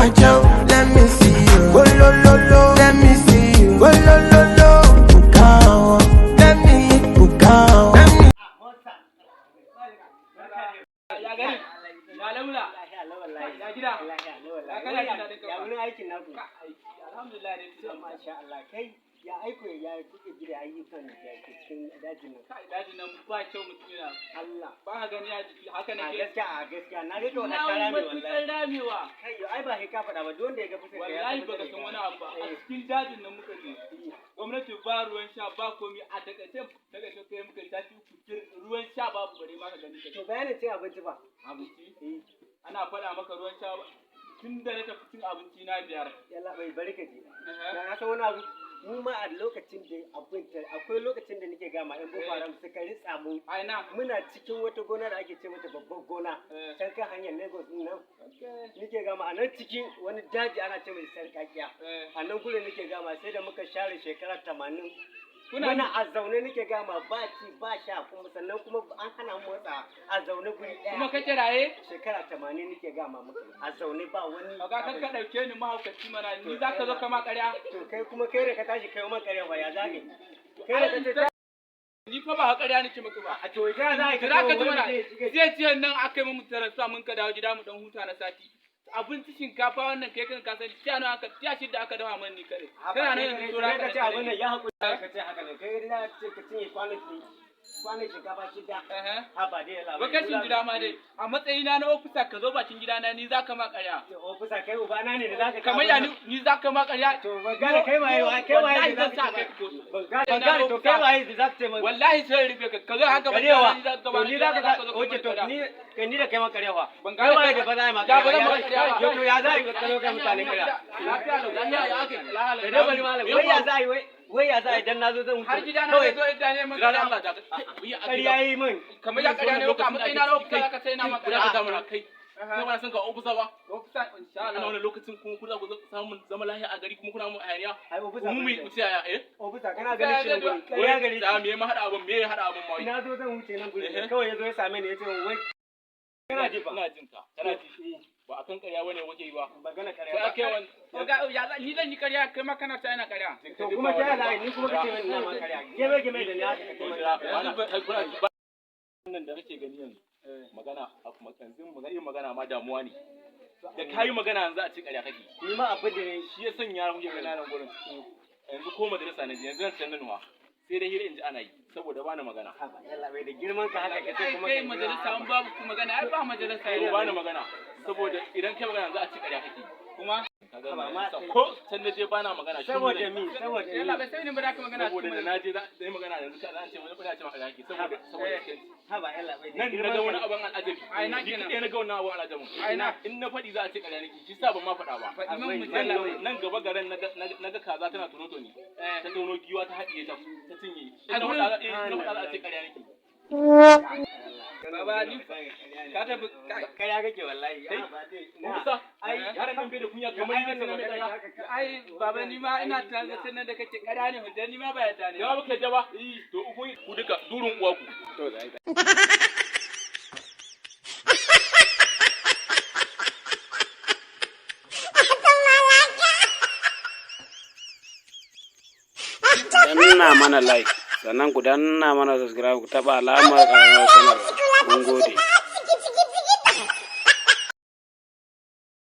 Watch out, let me see you. Go lo lo lo, let me see you. Go lo lo lo, bukawa. Let me bukawa. Let me Ya gari? Ya laula? Ya gida? Ya kana jin daɗin Ya kafa? wurin aikin naku? Alhamdulillah dai tunan. Masha Allah, kai ya aiko, ya kuke gida, ayyukan da ke cikin dajin nan? Kai, dajin nan ba kyau, mutum yana. Allah. Ba ka gani a jiki haka A nake. gaskiya, a gaskiya na ga to Na na kara mai matuƙar wallahi. ramewa. Kai, ai ba sai ka faɗa ba, duk wanda ya ga fuskar ka ya Wallahi tabbatar baka da san ka. wani abu ba. A cikin dajin nan muka je. Gwamnati ba ruwan sha, ba komi. A takaice kai muka tafi kucin ruwan sha babu, bare ma ka gani ka. To, bayanin cin abinci ba? Abinci? Ana faɗa maka ruwan sha ba. Tun da na tafi cin abinci na biyar. Yalla bai, bari ka je. Na san wani abu, mu ma a lokacin da abin ta akwai lokacin da nake gama yan Boko Haram suka ritsa mu. A ina? Muna cikin wata gona da ake ce mata babbar gona. Can kan hanyar Lagos din nan. Nake gama, a nan cikin wani daji ana ce mai sarƙaƙiya. A nan gurin nake gama, sai da muka share shekara 80. Kuna Muna a zaune, nake gama, ba ci ba sha, kuma sannan kuma an hana mu motsa, a zaune guri ɗaya. Kuma kake raye? Shekara 80 nake gama muka yi. A zaune, ba wani. Kaga kan ka ɗauke ni mahaukaci mana, ni za ka zo kama ƙarya. To, kai kuma, kai da ka tashi kai man ƙarya ba, ya zage? Kai da ka ce Ni fa ba ƙarya nake maka ba. A to, ita za a yi Kira ka ji wani mana. zai shiga- Jiya jiya nan aka yi mu taransa, mun ka dawo gida mu dan huta na sati. Abinci shinkafa wannan, kai kan ka sani, tiya nawa aka, tiya shidda aka dafa man ni kare. Kana nan yanzu tora. Ka ce abin nan ya haƙuri, ka ce haka ne, kai da ce ka cinye kwanon shinkafa shida. Ha ba dai yalla. Bakashin gida ma dai a matsayina na ofisa, ka zo bakin gidana, ni za ka ma ƙarya. Ofisa, kai ubana ne da zaka Kamar ya ni za ka ma ƙarya. To, ban gane kai waye, kai waye Wallahi da zan sa zaka kai kotu. Ban gane, ban gane, to kai waye da zaka ce mai Wallahi sai rufe ka, ka zo haka ba. karewa? Ni za ka To, ni zaka za ka zo ka oke mana to ƙarya. ni kai, ni da kai ma karewa. Ban Kai gane waye da ba za a yi ma Da ba zan ƙarya? ma ƙarya ba. Yo, to ya za a yi ka zo kai mutane ƙarya? Lafiya lau, lafiya ya aka yi. Kai dai bari malam, wai ya za a yi, wai ya za a yi dan nazo zan wuce? Har gida na Kawai zo inda ne mun Jira da Allah da ƙarya yi min. Kamar ya ƙarya ne ka, matsayina na ofisa za ka sai na ma Guda ƙarya. ka zamana kai. Kai ba san ka ofisa ba. Ofisa insha Ana Allah. wannan lokacin kuma kuna ku samun zama lafiya a gari, kuma kuna mu hayaniya. Ai ofisa Mu mu ce yaya eh? Ofisa, kana ganin shi nan gurin, ƙarya gare Da shi. me ma hada abun, me ya hada abun ma wai? Na zo zan wuce nan gurin, Ehe. kawai ya zo ya same ni ya ce min wai kana ji ba? Ina jin ka. Kana ji. Ba akan ƙarya bane kuke yi ba. Magana ƙarya Sai ba. ake wani Oga, ya ni zan yi ƙarya, kai ma kana ta ina ƙarya. To, kuma ta yaya za a yi ni kuma kace min ina ma ƙarya? Geme geme da ni haka kace min ina ƙarya. Wannan da kake gani yanzu, magana yanzu, magana yin magana ma damuwa ne. Da kayi magana yanzu a ce ƙarya kake. Ni ma abin da ne Shi ya sanya kuke gani nan gurin. Yanzu ko majalisa na je yanzu, nan can na nuwa. Sai dai hira in ji ana yi saboda bani magana. Haba yalla bai, da girman ka haka kace Ai kuma kai, majalisa an babu ku magana, ai ba majalisa To, yau. bani magana saboda idan kai magana yanzu a ce ƙarya kake. Kuma Ka ga Haba, ma- ko can na je bana magana shi Saboda mi? Saboda yalla mi? bai sai ni ba da ka magana. Saboda da na je za yi magana yanzu ka zan ce wani ba ce maka kake saboda iskanci. Haba yalla bai, da Nan na girman ga wani ka. abin al'ajabi. A ina Ni kenan? kaɗai na ga wannan abin al'ajabin. A ina? In na faɗi za a ce ƙarya nake, shi sa ban ma faɗa ba. Faɗi min mu Akwai- yalla bai. Nan gaba garin na ga kaza tana tonoto ne. Ta tono giwa ta haɗiye ta ta cinye. A In na gurin- faɗa in na faɗa za a ce ƙarya nake. Baba, ni ka tafi kai. Ƙarya kake wallahi. Kai, Ah, ba dai. Na. Musa, Ai, yaran nan bai da kunya kamar ai ni wannan sai na mai magana ƙarya. haka ka- Ai baba, ni ma ina tunanin nan da kake ƙarya ne, hujjar ni ma ba yadda ne. Yawa baka yadda ba? To, ku ku duka durun uwa ku. To, da ai. Danna mana like, sannan ku danna mana subscribe, ku taɓa alamar ƙararrawar sanarwa.